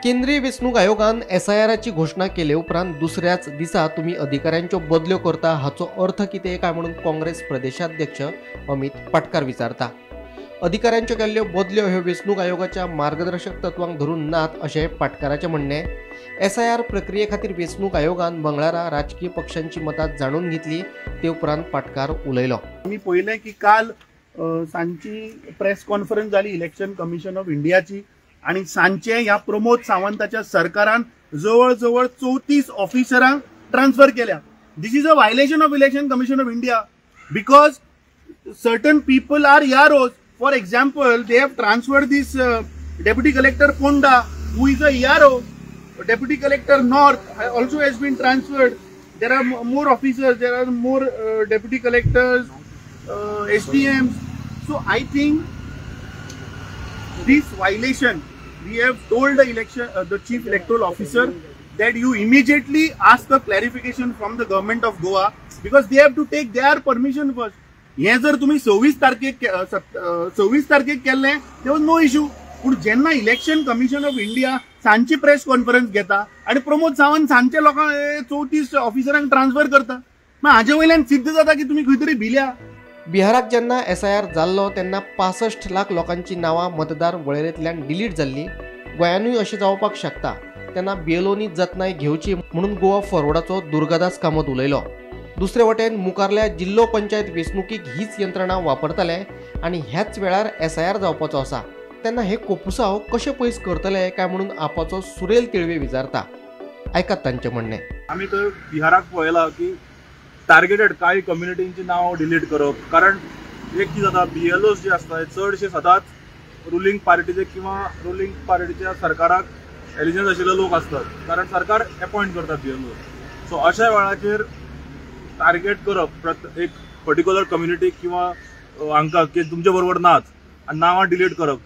केंद्रीय वेंचणूक आयोगान एसआयआराची घोशणा केले उपरांत दुसऱ्याच दिसा तुमी अधिकाऱ्यांच्यो बदल्यो करता हाचो अर्थ कितें काय म्हणून काँग्रेस प्रदेशाध्यक्ष अमित पाटकार विचारता। अधिकाऱ्यांच्यो केल्ल्यो बदल्यो ह्यो वेंचणूक आयोगाच्या मार्गदर्शक तत्वांक धरून नात अशें पाटकाराचें म्हणणें। एसआयआर प्रक्रिये खातीर वेंचणूक आयोगान मंगळारा राजकीय पक्षांची मतां जाणून घेतली ते उपरांत पाटकार उलयलो। आमी पळयलें की काल सांजची प्रेस कॉन्फरन्स जाली इलेक्शन कमिशन ऑफ इंडियाची आनी सांजचे ह्या प्रमोद सावंताच्या सरकारान जवळ जवळ 34 ऑफिसरांक ट्रान्सफर केल्या। This is a violation of Election Commission of India because certain people are EROs. For example, they have transferred this Deputy Collector Ponda, who is a ERO. Deputy Collector North also has been transferred. There are more officers, there are more Deputy Collectors, SDMs. So I think this violation, we have told the the Chief Electoral Officer that you immediately ask a clarification from the government of Goa because they have to take their permission first. हे जर तुम्ही 26 तारखेक केल्लें there was no issue. पूण जेन्ना election commission of India सांजची press conference घेता आनी प्रमोद सावंत सांजचे लोकांक 34 ऑफिसरांक ट्रान्सफर करता, मागीर हाजे वयल्यान सिद्ध जाता की तुमी खंय तरी भिल्या। बिहाराक जेन्ना एसआयआर जाल्लो तेन्ना 65 लाख लोकांची नांवां मतदार वळेरेंतल्यान डिलीट जाल्ली। गोंयानूय अशें जावपाक शकता तेन्ना बीएलओनी जतनाय घेवची म्हणून गोवा फॉरवर्डाचो दुर्गादास कामत उलयलो। दुसरे वटेन मुखारल्या जिल्लो पंचायत वेंचणुकीक हीच यंत्रणा वापरतले आनी ह्याच वेळार एसआयआर जावपाचो आसा तेन्ना हे कोपुसाव कशें पयस करतले काय म्हणून आपाचो सुरेल तिळवे विचारता। आयकात तांचें म्हणणें। आमी तर बिहाराक पळयलां की टार्गेटेड कांय कम्युनिटींची नांव डिलीट करप, कारण एक कितें जाता बीएलओस जे आसता चडशे सदांच रुलींग पार्टीचे किंवा रुलींग पार्टीच्या सरकाराक एलिजन्स आशिल्ले लोक आसतात, कारण सरकार एपॉयंट करता बीएलओ। सो अशा वेळाचेर टार्गेट करप एक पर्टिक्युलर कम्युनिटी किंवा हांकां की तुमचे बरोबर नाच आनी नांवां डिलीट करप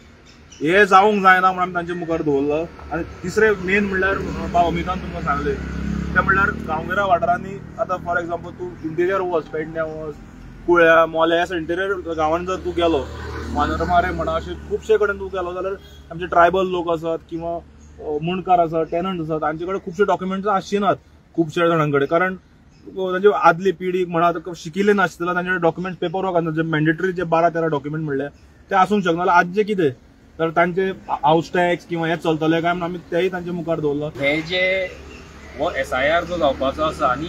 हे जावंक जायना म्हूण आमी तांचे मुखार दवरलां। आनी तिसरें मेन म्हणल्यार बाब अमितान तुमकां सांगलें तें म्हणल्यार गांवगिऱ्या वाठारांनी आतां फॉर एग्जाम्पल तूं इंटिरियर वच, पेडण्या वच, कुळ्या मोल्या ह्या इंटिरियर गांवांनी जर तूं गेलो, मानोरमारे म्हणा अशे खुबशे कडेन तूं गेलो जाल्यार आमचे ट्रायबल लोक आसात किंवा मुंडकार आसात, टेनंट आसात, तांचे कडेन खुबशे डॉक्युमेंट्स आसचे नात खुबशे जाणां कडेन, कारण तांची आदली पिढी म्हणा शिकिल्ले नासतले, तांचे डॉक्युमेंट्स पेपर वर्क आसना, जे मॅन्डेटरी जे 12-13 डॉक्युमेंट म्हणले ते आसूंक शकना। जाल्यार आज जे कितें तर तांचे हावस टॅक्स किंवा हे चलतले काय म्हणून आमी तेय तांचे मुखार दवरलां। हे जे हो एसआयआर जो जावपाचो आसा आनी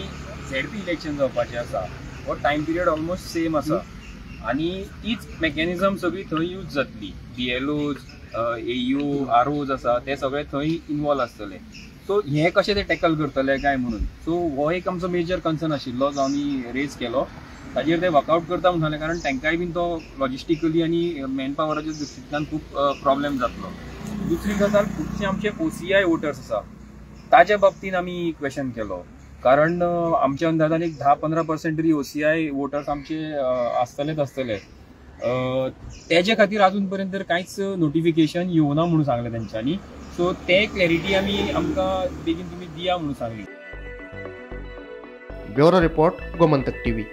झेडपी इलेक्शन जावपाचें आसा हो टायम पिरियड ऑलमोस्ट सेम आसा आनी तीच मेकॅनिजम सगळी थंय यूज जातली। बीएलओज, एयू, आरओज आसा ते सगळे थंय इनवॉल्व आसतले। सो हें कशें ते टॅकल करतले काय म्हणून सो हो एक आमचो मेजर कन्सर्न आशिल्लो जो आमी रेज केलो। ताजेर ते वर्कआउट करता म्हणून सांगलें, कारण तांकांय बीन तो लॉजिस्टिकली आनी मॅन पावराच्या दृश्टींतल्यान खूब प्रॉब्लेम जातलो। दुसरी गजाल, खुबशे आमचे ओसीआय वोटर्स आसा ताच्या बाबतीन आमी क्वेश्चन केलो, कारण आमच्या अंदाजान एक 10-15% तरी ओसीआय वोटर्स आमचे आसतलेच आसतले। तेजे खातीर अजून पर्यंत तर कांयच नोटिफिकेशन येवना म्हणून सांगलें तेंच्यांनी। सो ते क्लॅरिटी आमी आमकां बेगीन तुमी दिया म्हणून सांगली। Bureau report, Gomantak TV.